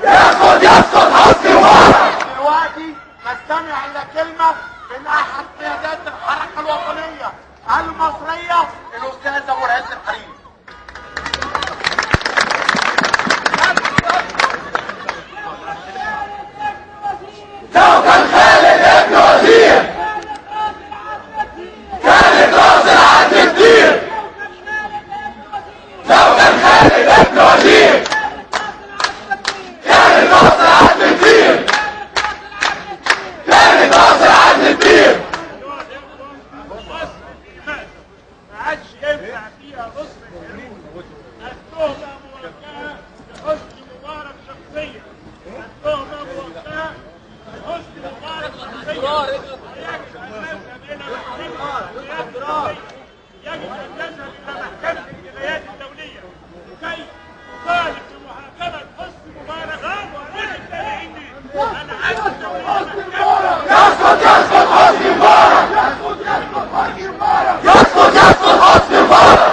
يسقط يسقط حسني مبارك. دلوقتي نستمع الى كلمه من احد قيادات الحركه الوطنيه المصريه الاستاذ ابو العز الحريري. لو كان خالد ابن وزير كانت راس العدل كتير. لو كان خالد ابن وزير كانت راس العدل كتير. كانت راس العدل كتير. ما عادش ينفع فيها نصر الجنوب. التهمه موجهه لحسني مبارك شخصيا. التهمه موجهه لحسني مبارك شخصيا. يجب ان نذهب الى محكمه الجنايات الدوليه كي نطالب بمحاكمه حسني مبارك. انا عايز يسقط يسقط حسني مبارك. يسقط يسقط حسني مبارك.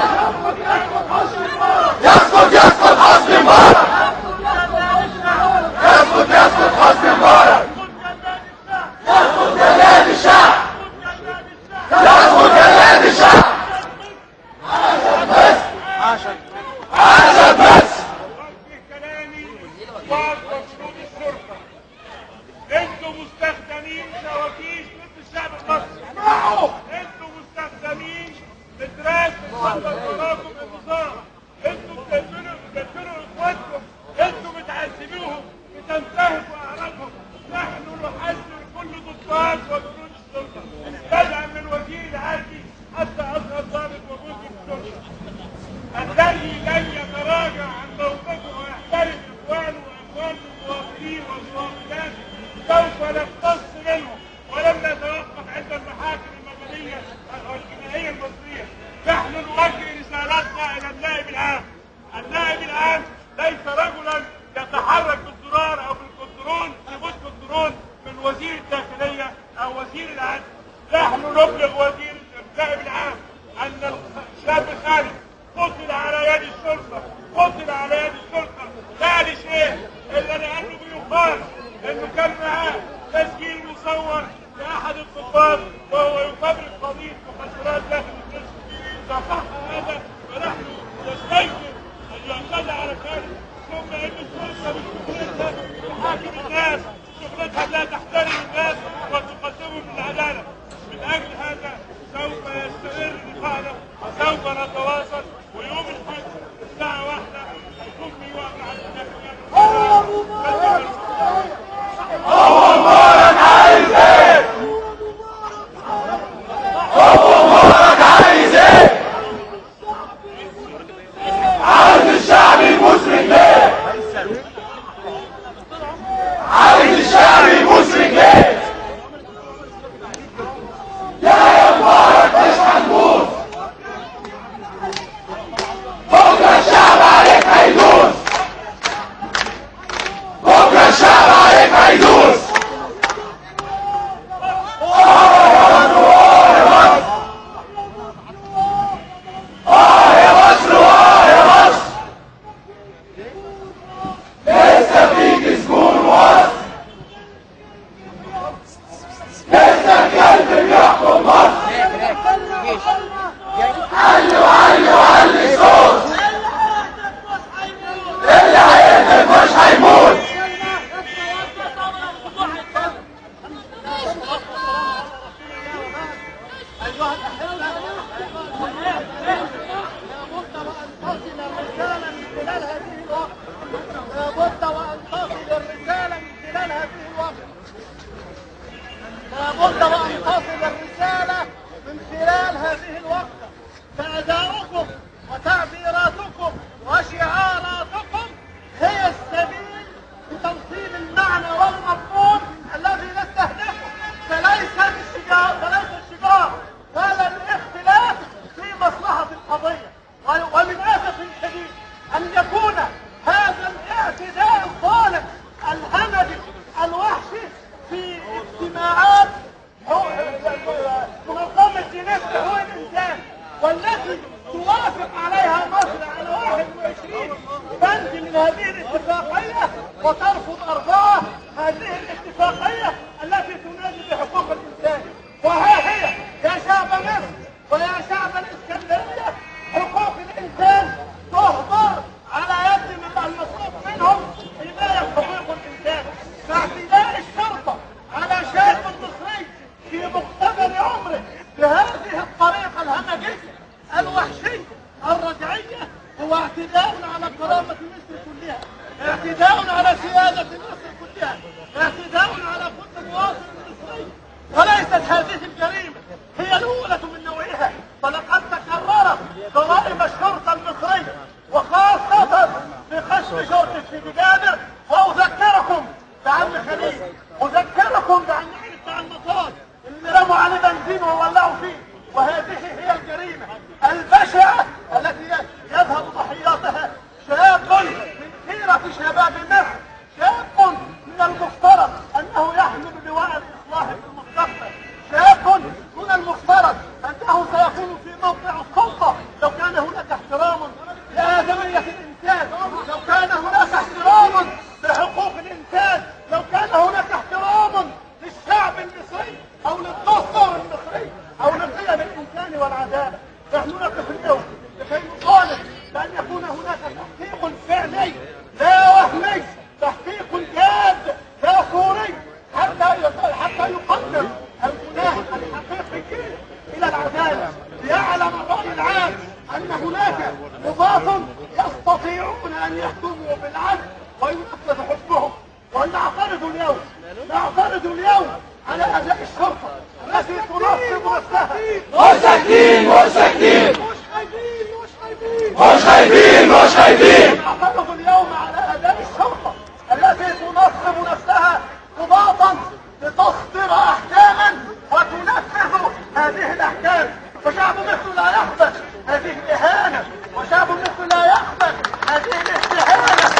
يسقط يسقط حسني مبارك. يسقط يسقط حسني مبارك. يسقط جلاد الشعب. يسقط جلاد الشعب. عاشت بس. عاشت بس. كلامي واضح شروط الشرطه. انتم مستخدمين شواكيش ضد الشعب المصري. انتم مستخدمين لدراسه خطر وراكم النظام. انتم بتقتلوا اخواتكم. انتم بتعذبوهم. بتنتهكوا اعراضهم. نحن نحذر كل ضباط وجنود الشرطه. بدءا من وزير العدل حتى اصغر ضابط موجود في الشرطه الذي لن يتراجع عن موقفه ويحترم اخوانه واخوان المواطنين والمواطنات سوف نقتص منهم ولم نتوقف عند المحاكم المدنيه والجنائيه المصريه. نحن نوجه رسالتنا الى النائب العام. النائب العام ليس رجلا يتحرك بالزرار او بالكنترول ريموت كنترول من وزير الداخليه او وزير العدل. نحن نبلغ وزير النائب العام ان الشاب خالد قتل على يد الشرطه. قتل على يد الشرطه لا لشيء الا لانه بيقال انه كان معاه تسجيل مصور لاحد الضباط وهو يفبرك قضيه مخدرات داخل القسم. اذا صح هذا فنحن نستيقظ ان يعتدى على خالد. ثم ان الشرطه مش شغلتها تحاكم الناس. شغلتها لا تحترم الناس وتقدمهم للعداله. من اجل هذا سوف يستمر لقاءنا وسوف نتواصل. ويوم الحد الساعه 1 هيكون في واقع هو مبارك عايز ايه؟ هو مبارك عايز ايه؟ عايز الشعب المصري ليه؟ عايز الشعب المصري ليه؟ يا مبارك مش هنبوظ. بكره الشعب عليك هيدوس. بكره الشعب عليك هيدوس. يا مصر يا مصر. لسه فيك سجون مصر. لسه الكلب بيحكم مصر. علوا علوا علي الصوت. اللي هيهدف مش هيموت. لابد وان تصل الرساله من خلال هذه الوقت. لابد وان تصل الرساله من خلال هذه الوقت. فاداؤكم وتعبيراتكم وشعاراتكم هي السبيل لتوصيل المعنى والمضمون الذي نستهدفه. فليس الشجار ولا الاختلاف في مصلحه القضيه. ومن اسف شديد ان يكون هذا الاعتداء الظالم الهمجي الوحشي في اجتماعات منظمه جنيف لحقوق الانسان والتي توافق عليها مصر على 21 بند من هذه الاتفاقيه ستة وترفض 4 هذه الاتفاقية التي تنادي بحقوق الإنسان. وها هي يا شعب مصر ويا شعب الإسكندرية، حقوق الإنسان تهدر على يد من المطلوب منهم حماية حقوق الإنسان، باعتداء الشرطة على شاب مصري في مقتبل عمره بهذه الطريقة الهمجية الوحشية الرجعية، هو اعتداء على كرامة مصر كلها، اعتداء على سيادة مصر كلها، اعتداء على كل مواطن مصري. وليست هذه الجريمة هي الأولى من نوعها، فلقد تكررت جرائم الشرطة المصرية وخاصة بقصف شرطة سيدي جابر. وأذكركم بعم خليل، أذكركم بعم علي بتاع المطار اللي رموا عليه بنزين وولعوا فيه. وهذه هي الجريمة البشعة التي يذهب ضحياتها شاب من خيرة شباب مصر، شاب من المفترض أنه يحمل لواء الإصلاح في المستقبل، شاب من المفترض أنه سيكون في موقع السلطة لو كان هناك احترام لآدمية الإنسان، لو كان هناك احترام لحقوق الإنسان، لو كان هناك احترام للشعب المصري أو للدستور المصري أو لقيم الإنسان والعدالة. نحن نقف اليوم لكي نطالب بأن يكون هناك تحقيق فعلي لا وهمي، تحقيق جاد كافوري حتى يقدم المناهج الحقيقي إلى العدالة، ليعلم الرأي العام أن هناك قضاة يستطيعون أن يحكموا بالعدل وينفذ حكمهم. ونعترض اليوم على أداء الشرطة التي تنصب نفسها. مش خايفين. نعترض اليوم على أداء الشرطة التي تنصب نفسها قضاة لتصدر أحكاما وتنفذ هذه الأحكام. فشعب مصر لا يقبل هذه الإهانة، وشعب مصر لا يقبل هذه الاستهانة.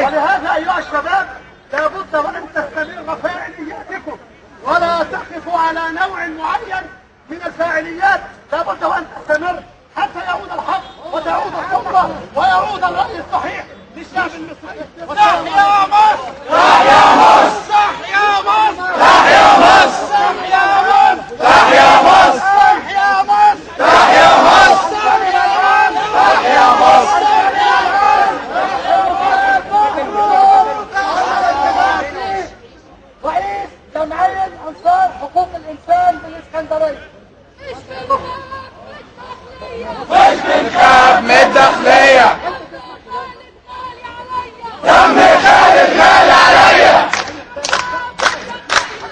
ولهذا أيها الشباب لابد وأن تستمر فاعلياتكم ولا تقفوا على نوع معين من الفاعليات، لابد وأن تستمر حتى يعود الحق وتعود السلطة ويعود الرأي الصحيح للشعب المصري. تحيا مصر! تحيا مصر! تحيا مصر! تحيا مصر! تحيا مصر! تحيا مصر! تحيا مصر! تحيا مصر! رئيس جمعية أنصار حقوق الإنسان بالإسكندرية. مش بنخاف من الداخلية، دم خالد غالي عليا.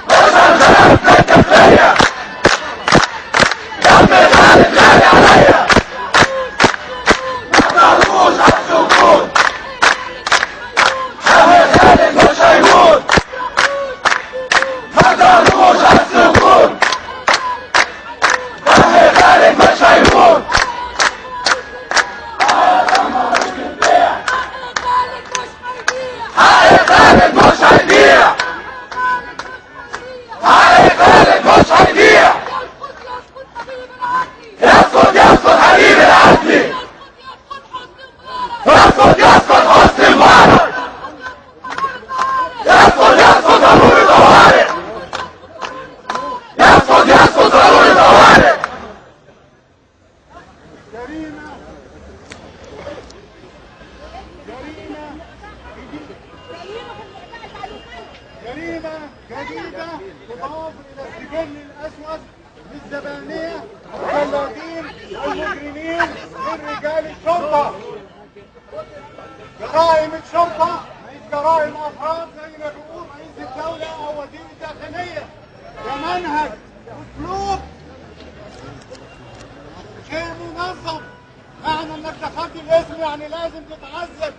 مش هنخاف من الداخلية، دم خالد غالي عليا. ما تهربوش على السكون، دم خالد مش هيموت. ما تهربوش على السكون، دم خالد مش هيموت. حق خالد مش هيضيع، حق خالد مش هيضيع. يسقط حبيب العدلي، يسقط حسني مبارك، يسقط ضروري طوارئ، يسقط ضروري طوارئ. جريمة جديدة تضاف إلى السجن الأسود للزبانية والجلادين والمجرمين من رجال الشرطة. جرائم الشرطة مش جرائم أفراد زي ما بيقول رئيس الدولة أو وزير الداخلية، ده منهج أسلوب شيء منظم. معنى إنك دخلت الاسم يعني لازم تتعذب،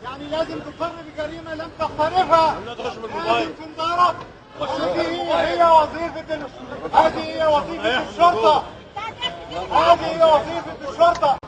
يعني لازم تقر بجريمة لم تقترفها، لازم تنضرب. هذه هي وظيفة الشرطة. هذه هي وظيفة الشرطة.